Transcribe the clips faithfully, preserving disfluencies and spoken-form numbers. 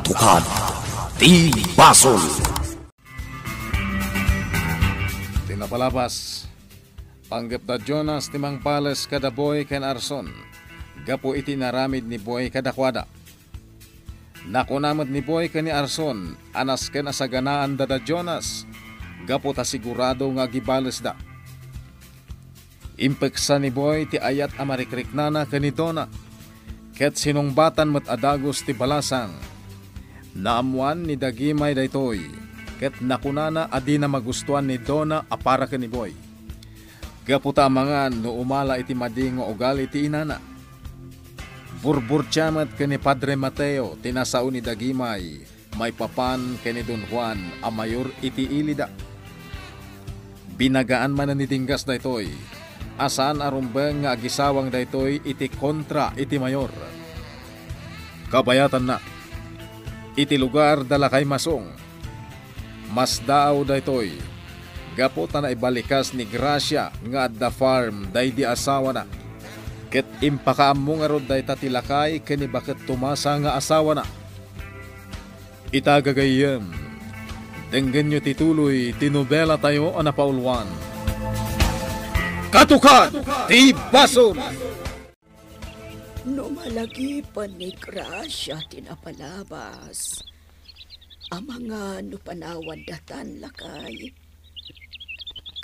Tukad ti basol. Ti napalabas, panggep da Jonas ti mangbales kada Boy ken Arson gapu iti inaramid ni Boy kadakuada. Nakuna met ni Boy ken ni Arson a nasken a saganaanda da Jonas gapu ta sigurado nga agibalesda. Impeksa ni Boy ti ayat a marikriknana ken ni Dona, ket sinungbatan met a dagus ti balasang. Naammoan ni Dagimay daytoy, ket nakunana a dina magustuan ni Dona a para ken ni Boy. Gapu ta amangan no umala iti madi nga ugali ti inana. Burburtia met ken ni Padre Mateo ti nasao ni Dagimay maipapan ken ni Don Juan a mayor iti ilida. Binagaan manen ni Dinggas daytoy, a saan a rumbeng nga agisawang daytoy iti kontra iti mayor. Kabayatanna, iti lugar da lakay Masong. Masdaaw daytoy, gapu ta naibalikas ni Gracia nga adda farm daydi asawana, ket impakaammo ngarud dayta ti lakay ken ni Baket Tomasa nga asawana. Ita gagayyem, denggenyo ti tuloy ti nobelatayo a napauluan. Katukad ti Basol! No malagipen ni Gracia ti napalabas, amangan no panawan datan lakay.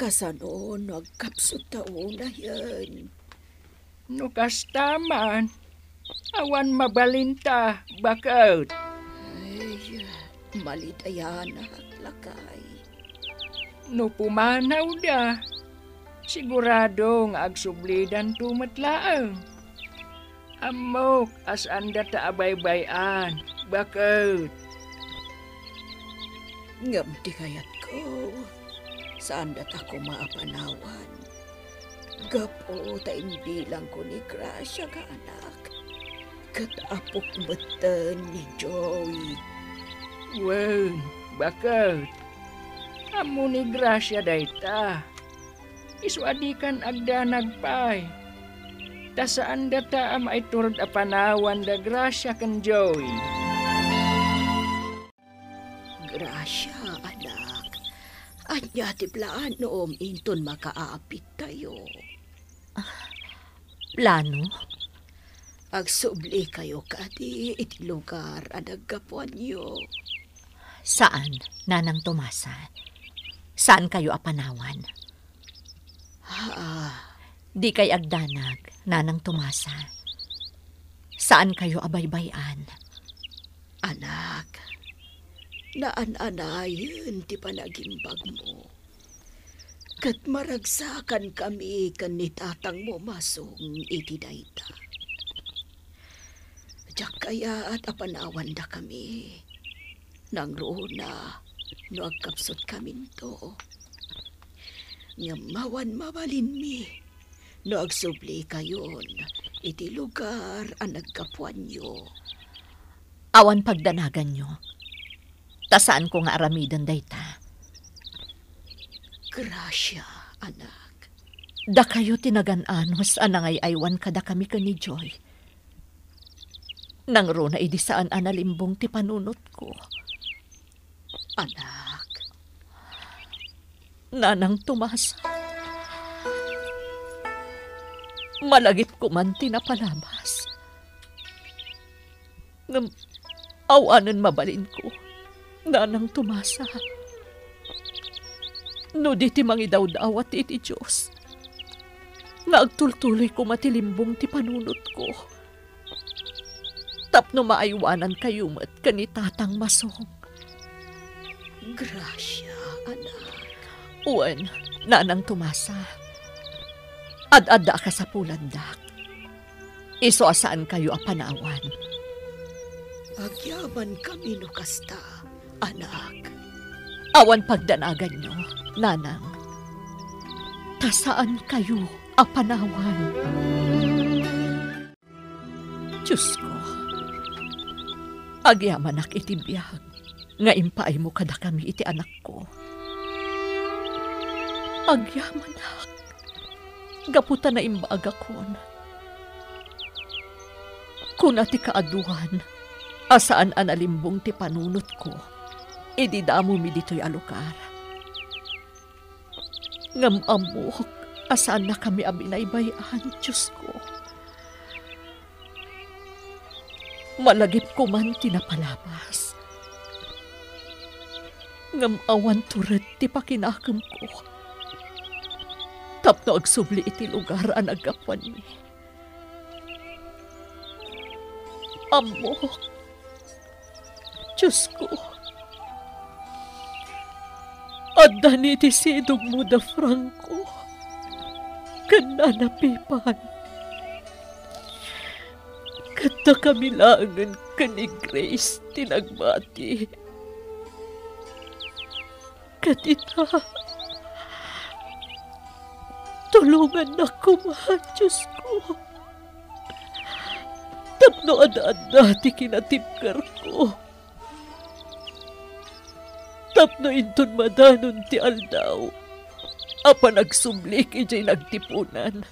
Kasano no agkapsutta unayen? No kasta man, awan mabalinta, baket. Ay, malitayanak, lakay. No pumanawda, sigurado nga agsublidanto met laeng. Ammok a saandata a baybay-an, baket. Ngem ti kayatko, saandata koma a panawan. Gapu ta imbilangko ni Gracia nga anak, ket apok metten ni Joey. Wen, baket. Ammo ni Gracia dayta. Isu a dikan agdanag pay. Ta saandata a maiturod a panawan da Gracia ken Joey. Gracia, anak, ania ti planom inton makaapittayo? Ah, plano? Agsublikayo kadi iti lugar a naggapuanyo? Saan, Nanang Tomasa. Saankayo a panawan. Ah. Dikay agdanag, Nanang Tomasa. Saankayo a baybay-an. Anak, naan-anayen ti panagimbagmo. Ket maragsakankami ken ni tatangmo Masong iti dayta. Diak kayat a panawandakami. Nangruna no agkapsutkaminto. Ngem awan mabalinmi no agsublikayon iti lugar a naggapuanyo. Awan pagdanaganyo, ta saanko nga aramiden dayta. Gracia, anak. Dakayo ti nagan-anos a nangay-aywan kadakami ken ni Joy. Nangruna idi saan a nalimbong ti panunotko. Anak. Nanang Tomasa. Malagipko man ti napalabas. Ngem awanen mabalinko, Nanang Tomasa. No di ti mangidawdawat iti Dios, nga agtultuloy koma ti limbong ti panunotko. Tapno maaywanankayo met ken ni Tatang Masong. Gracia, anak. Wen, Nanang Tomasa. Ad-adda a kasapulandak. Isu a saankayo a panawan. Agyamankami no kasta, anak. Awan pagdanaganyo, Nanang. Ta saankayo a panawan. Diosko, agyamanak iti biag nga impaaymo kadakami iti anakko. Agyamanak gapu ta naimbagakon. Kuna ti kaaduan, a saan a nalimbong ti panunotko idi damomi ditoy a lugar. Ngem ammok a saannakami a binaybay-an, Diosko. Malagipko man ti napalabas. Ngem awan tured ti pakinakemko tapno agsubli iti lugar a naggapuanmi. Ammok, Diosko, adda ni ti sidongmo da Franco ken Nana Pepan. Ket dakami laengen ken ni Grace ti nagbati. Ket ita, tulongannak koma, Diosko, tapno ad-adda ti kinatibkerko. Tapno inton madanon ti aldaw a panagsublik idiay nagtipunan,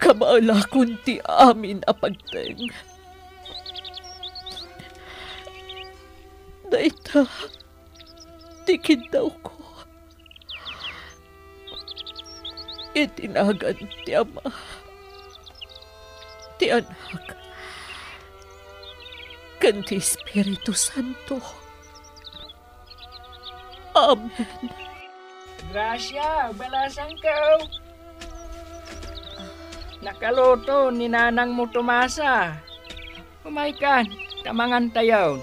kabaelakon ti amin a pagteng. Dayta ti kiddawko iti nagan ti Ama, ti Anak, ken ti Espiritu Santo. Amen. Gracia, balasangko. Nakaluto ni nanangmo Tomasa. Umaykan, ta mangantayon.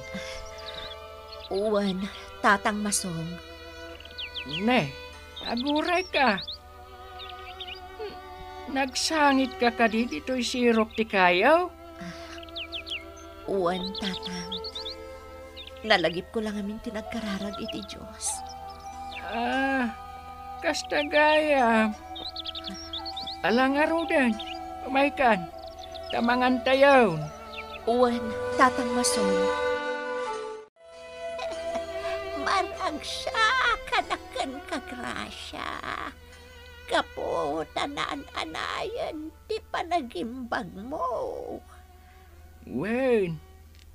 Wen, Tatang Masong. Ne, agurayka. Nagsangitka kadi ditoy sirok ti kayo? Wen, Tatang. Nalagipko la ngamin ti nagkararag iti Dios. Ah, kasta gayam. Ala ngaruden, umaykan, ta mangantayon. Wen, Tatang Masong. Maragsak a nakenka, Gracia, gapu ta naan-anayen ti panagimbagmo. Wen,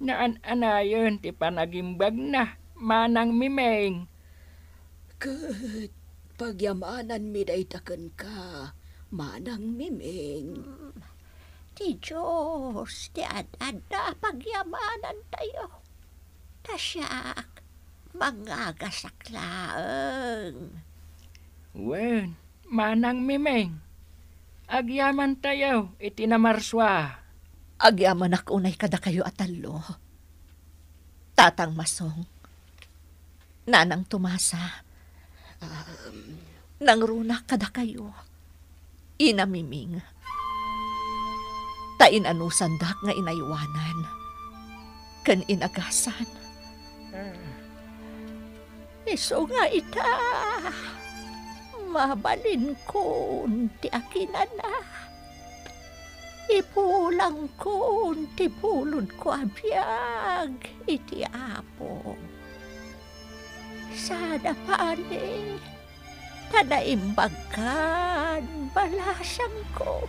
naan-anayen ti panagimbagna, Manang Miming. Ket pagyamananmi dayta kenka, Manang Miming. Hmm, ti Dios ti ad-adda a pagyamanantayo. Ta siak, mangagasak laeng. Wen, Manang Miming, agyamantayo iti namarsua. Agyamanak unay kadakayo a tallo. Tatang Masong, Nanang Tomasa, um, nangrunak kadakayo, Ina Miming. Ta inanusandak nga inaywanan ken inagasan. Isu nga ita, mabalinkon ti akinana. Ipulangkon ti bulodko a biag iti Apo. Sada pay, ta naimbagkan, balasangko.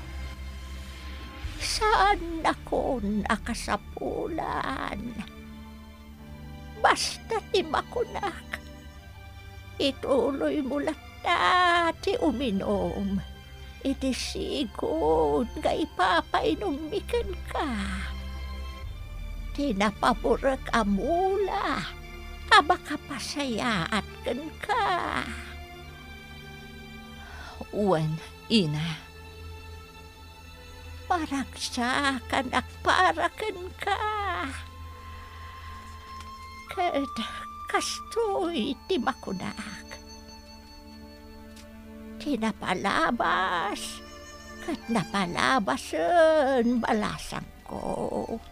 Saannakon a kasapulan. Basta ti makunak, ituloymo latta ti uminum iti sigon nga ipapainommi kenka. Ti napaburek a mula a makapasayaat kenka. Wen, ina. Maragsakan a para kenka. Ket kastoy ti makunak. Ti napalabas, ket napalabasen, balasangko.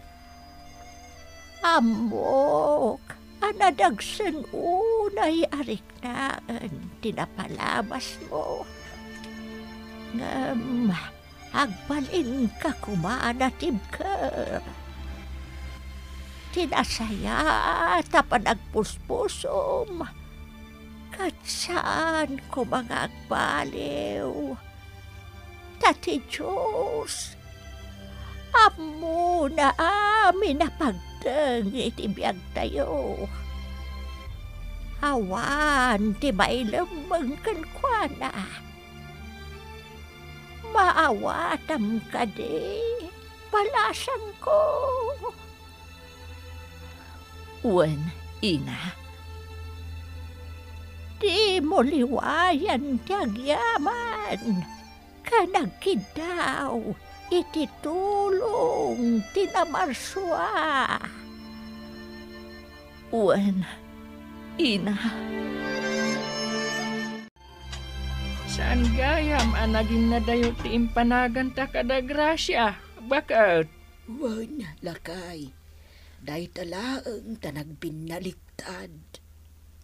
Ammok a nadagsen unay a riknaen ti napalabasmo. Ngem agbalinka koma a natibker. Ti nasayaat a panagpuspusom, ket saan koma nga agbaliw. Ta ti Dios, Ammona amin a pagteng iti biagtayo. Awan ti mailemmeng kenkuana. Maawatam kadi, balasangko? Wen, ina. Dimo liwayan ti agyaman ken agkiddaw iti tulong ti namarsua. Wen, ina. Saan gayam a naginnadayo ti impanaganta kada Gracia, baket? Wen, lakay, dayta laeng ta nagbinnaliktad.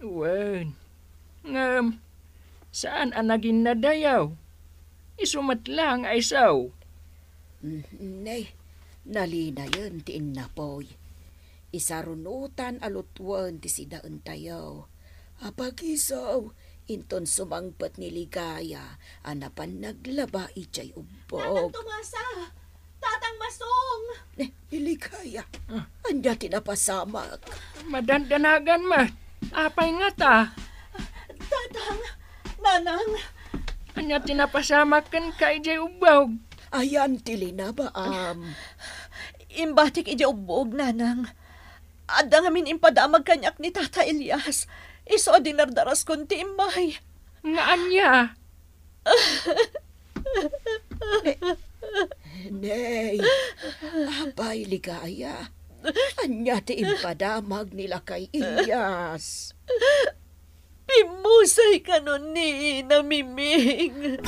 Wen, ngem saan a naginnadayo. Isu met laeng a isu. Mm, ne, nalinayen ti innapoy. Isarunotan a lutuen ti sidaentayo. Apagiso, inton sumangpet ni Ligaya a napan naglaba idiay ubbog. Tatang Tomasa! Tatang Masong! Eh, ni Ligaya, ania ti napasamak? Madandanagan met. Apay ngata? Tatang! Nanang! Ania ti napasamak kenka idiay ubbog? Ayan ti linabaam. Imbatik idiay ubbog, Nanang. Adda ngamin impadamag kaniak ni Tata Elias. Isu a dinardaraskon ti immay. Nga ania? Nay, apay, Ligaya? Ania ti impadamag ni lakay Elias? Pimmusay kanon ni Ina Miming.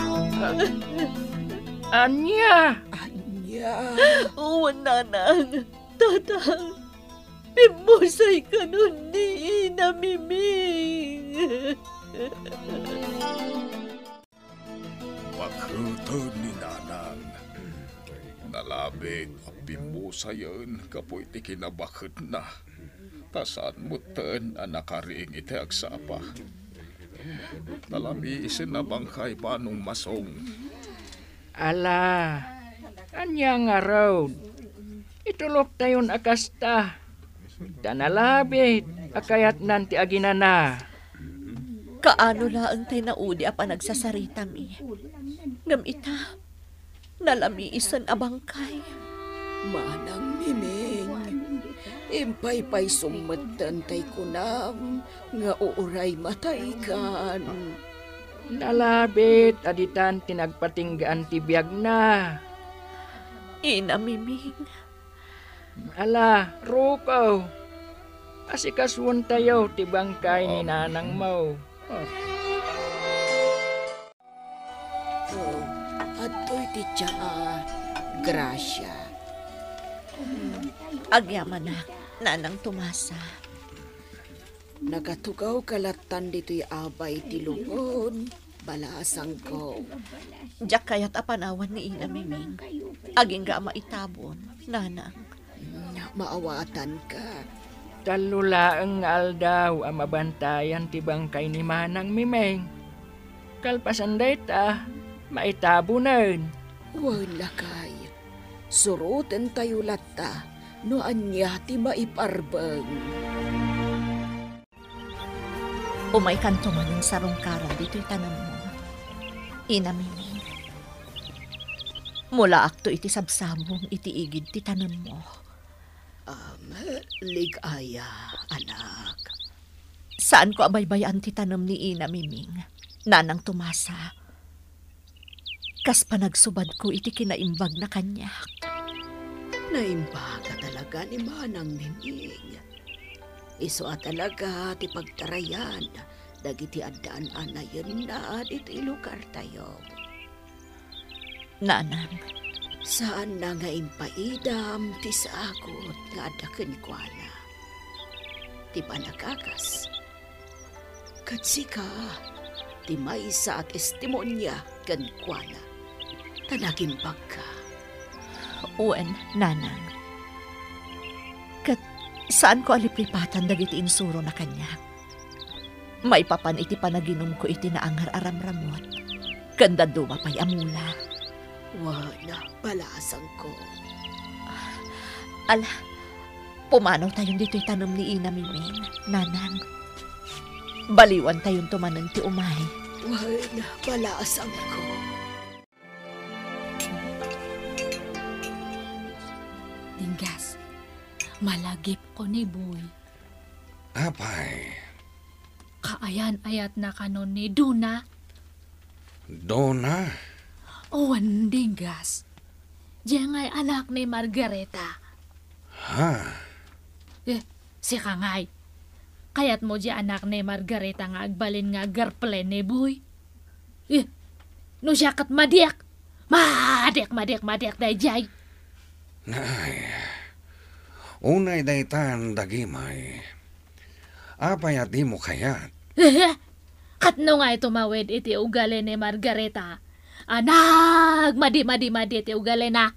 Ania? Ania? Wen, Nanang, Tatang, pimmusay kanon ni Ina Miming. Baketen ni Nanang. Nalabit a pimmusayen gapu iti kinabaketna, ta saan metten a nakariing iti agsapa. Nalamiisen a bangkay, Manong Masong. Ala, ania ngarud? Ituloktayon a kasta. Ta nalabit a kayatnan ti aginana. Kaano laeng tay naudi a panagsasaritami. Ngem ita, nalamiisen a bangkay. Manang Miming, impaypaysom metten tay kunam nga uuray mataykan. Nalabit a ditan ti nagpatinggaan ti biagna. Ina Miming. Ala, ruko, asikasuentayo ti bangkay ni nanangmo. Oh, adtoy ti tsaa, Gracia. Agyamanak, Nanang Tomasa. Nakatugawka lattan ditoy abay ti lungon, balasangko. Diak kayat a panawan ni Ina Miming. Agingga a maitabon, Nanang. Maawatanka. Tallo laeng nga aldaw a mabantayan ti bangkay ni Manang Miming. Kalpasan dayta, maitabonen. Wen, lakay. Surotentayo latta no ania ti maiparbeng. Umaykanto manen sarungkaran ditoy tanemmo. Ina Miming, mulaakto iti sabsabong iti igid ti tanemmo. Am, Ligaya, anak. Saanko a baybay-an ti tanem ni Ina Miming, Nanang Tomasa. Kas panagsubadko iti kinaimbagna kaniak. Naimbag a talaga ni Manang Miming. Isu a talaga ti pagtarayan dagiti addaan a nayenna ditoy lugartayo. Nanang. Saanna nga impaidam ti sagut nga adda kenkuana. Ti panagagas. Ket sika, ti maysa a testimonia kenkuana. Ta nagimbagka. Wen, Nanang. Ket saanko a liplipatan dagiti insurona kaniak. Maipapan iti panaginumko iti naangar a ramramut, ken dadduma pay a mula. Wen, balasangko. Ala, pumanawtayon ditoy tanem ni Ina Miming, Nanang. Baliwantayonto manen ti umay. Wen, balasangko. Dinggas, malagipko ni Boy. Apay? Kaayan-ayatna kano ni Dona. Dona? Wen, Dinggas. Diay ngay anak ni Margareta. Ha? Eh, sika ngay. Kayatmo diay anak ni Margareta nga agbalin nga girlfriend ni Boy? Eh, no siak ket madiak. Madiak, madiak, madiak daydiay. Nay, unay daytan dagimay. Apay a dimo kayat? Ket no ngay tumawid iti ugali ni Margareta, a nagmadi-madi-madi ti ugalina.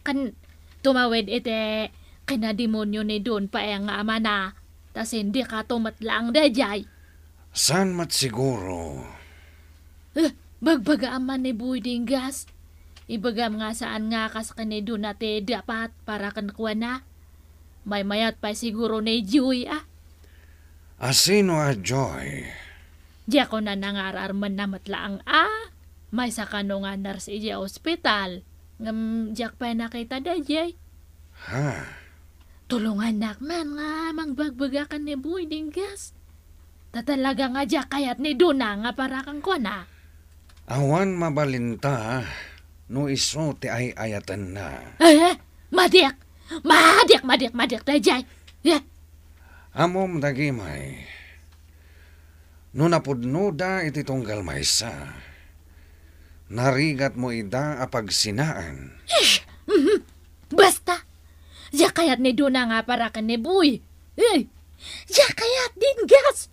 Ken tumawid iti kinademonio ni Don Paeng nga amana, ta sindikato met laeng daydiay. Saan met siguro? Eh, bagbagaam man ni Boy Dinggas. Ibagam nga saan nga kas ken ni Dona ti dapat para kenkuana. Maymayat pay siguro ni Joy, a. A sino a Joy? Diak kunana nga ar-armenna met laeng, a. Maysa kano nga nurse idiay ospital. Ngem diak pay nakita daydiay. Ha? Tulongannak man nga mangbagbaga ken ni Boy Dinggas. Ta talaga nga diak kayat ni Dona nga para kenkuana. Awan mabalinta no isu ti ay-ayatenna. Eh, madiak! Madiak, madiak, madiak daydiay! Eh! Ammom dagimay. No napudnoda iti tunggal maysa, narigatmo ida a pagsinaan. Ish! Mhm. Basta! Diak kayat ni Dona nga para ken ni Boy. Eh! Diak kayat, Dinggas!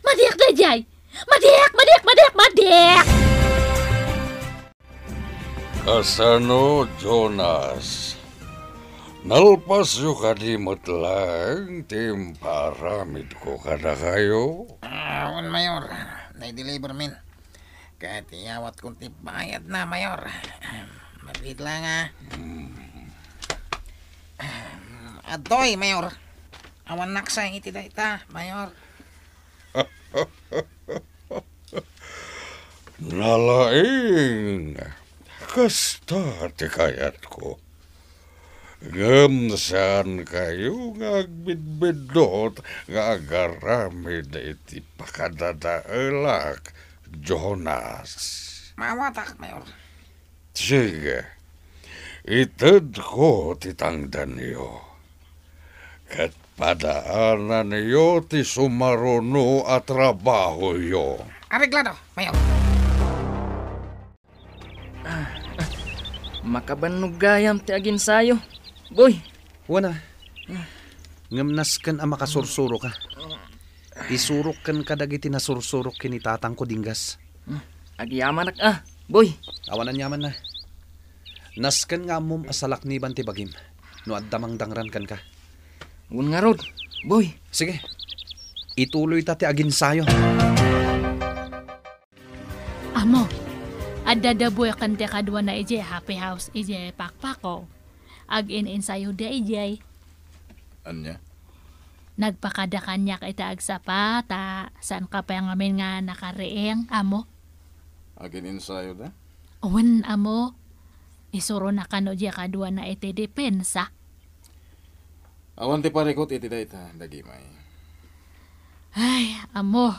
Madiak daydiay! Madiak, madiak, madiak, madiak! Kasano, Jonas? Nalpasyo kadi met laeng ti impaaramidko kadakayo? Ah, wen, Mayor. Nai-deliver min. Ket iyawatkon ti bayadna, Mayor. Mabiit laeng, a. Hmm. Adtoy, Mayor. Awan naksa iti dayta, Mayor. Nalaing, kasta ti kayatko. Ngem saankayo nga agbidbiddut nga agaramid iti pakadadaelak, Jonas. Maawatak, Mayor. Sige, itedko ti tangdanyo, ket padaananyo ti sumaruno a trabahoyo. Areglado, Mayor. Ah, ah, makabannog gayam ti aginsayo, Boy. Wen a. Ngem nasken a makasursuroka. Isurok kenka dagiti nasursurok ken ni tatangko, Dinggas. Hmm, agyamanak a, Boy. Awan aniamanna. Nasken nga ammom a salakniban ti bagim no adda mangdangran kenka. Wen ngarud, Boy. Sige. Ituloyta ti aginsayo. Ammo, adda da Boy ken ti kaduana idiay Happy House idiay Pakpako. Agin-insayoda idiay. Ania? Nagpakada kaniak iti agsapa, ta saanka pay ngamin nga nakariing, ammo. Agin-insayoda? Wen, ammo. Isurona kano diay kaduana iti depensa. Awan ti parikut iti dayta, dagimay. Ay, ammo,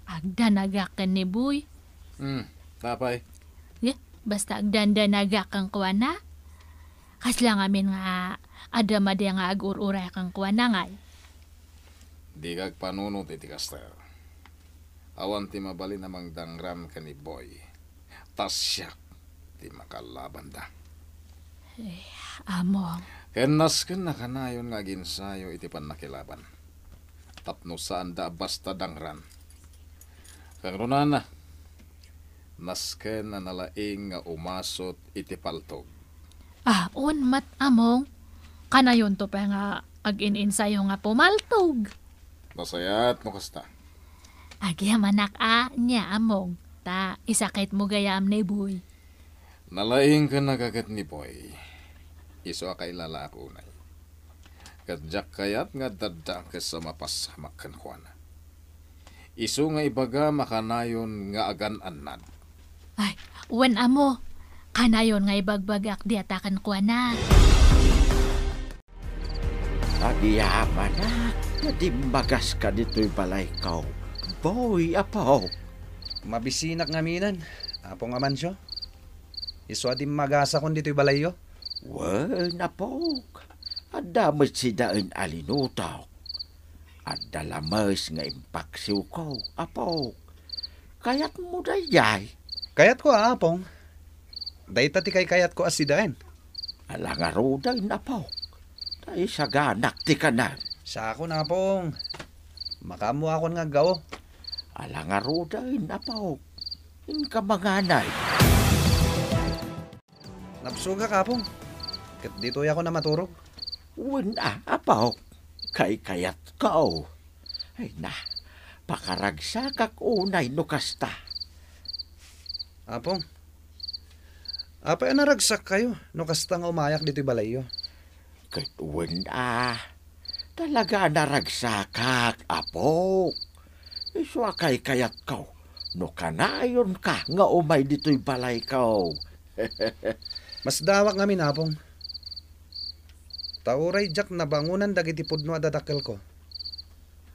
agdanagak ken ni Boy. Hmm, apay? Ya, basta agdandanagak kenkuana. Kasla ngamin nga adda madi nga agur-uray kenkuana ngay. Dika agpanunot iti kasta. Awan ti mabalin a mangdangran ken ni Boy. Ta siak ti makallabanda. Eh, among. Ken nasken a kanayon nga aginsayo iti pannakilaban. Tapno saanda a basta dangran. Ken kunana, nasken a nalaing nga umasut iti paltog. Ah, un met, among. Kanayonto pay nga agin-insayo nga pumaltog. Nasayaat no kasta. Agyamanak a, nia, among, ta isakitmo gayam ni Boy. Nalaingka nga ket ni Boy. Isu a kailalaak unay. Ket diak kayat nga adda a kes a mapasamak kenkuana. Isu nga ibagam a kanayon nga agan-annad. Ay, wen, amo. Kanayon nga ibagbagak dayta kenkuana. Agyamanak nga dimmagaska ditoy balayko, Boy, apok. Mabisinak ngaminen, Apong Amancio. Isu a dimmagasakon ditoy balayyo. Wen, apok. Adda met sidaen a linutok. Adda lames nga impaksiwko, apok. Kayatmo daydiay? Kayatko, Apong. Dayta ti kaykayatko a sidaen. Ala ngaruden, apok. Ta isaganak ti kanem. Siakon, Apong. Makaammoakon nga aggao. Ala ngaruden, apok. Inka manganay. Nabsogak, Apong. Ket ditoyakon a maturog. Wen a, apok. Kaykayatko. Ay na, pakaragsakak unay no kasta. Apong, apay a naragsakkayo no kasta nga umayak ditoy balayyo? Ket wen a, talaga a naragsakak, apok. Isu a kaykayatko no kanayonka nga umay ditoy balayko. Masdaawak ngamin, Apong. Ta uray diak nabangonan dagiti pudno a dadakkelko,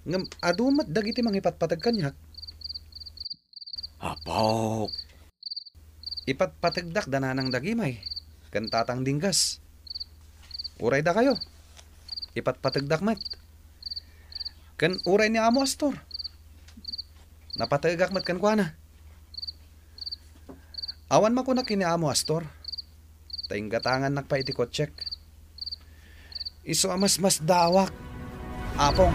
ngem adu met dagiti mangipatpateg kaniak. Apok. Ipatpategdak da Nanang Dagimay ken Tatang Dinggas. Uray dakayo, ipatpategdak met. Ken uray ni Amo Astor, napategak met kenkuana. Awan makunak ken ni Amo Astor, ta inggatangannak pay iti kotsek. Isu a masmasdaawak, Apong.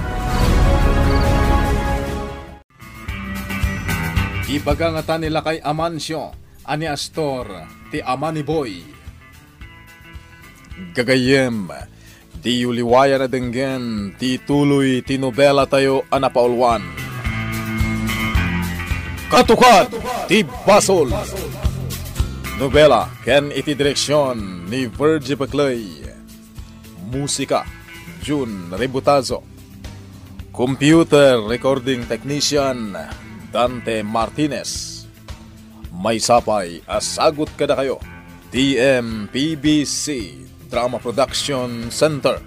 Ibaga ngata ni Lakay Amancio a ni Astor ti ama ni Boy. Gagayyem, diyo liwayan a denggen ti ituloy ti nobelatayo a napauluan, Katukad ti Basol. Nobela ken iti direksion ni Virgie Peclay. Musika, Jun Rebutazo. Computer recording technician, Dante Martinez. Maysa pay a sagut kadakayo ti M P B C Drama Production Center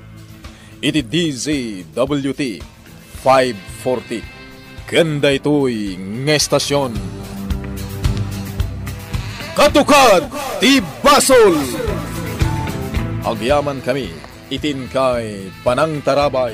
iti D Z W T five forty. Ken daytoy nga estasion, Katukad ti Basol! Agyamankami iti inkay panangtarabay.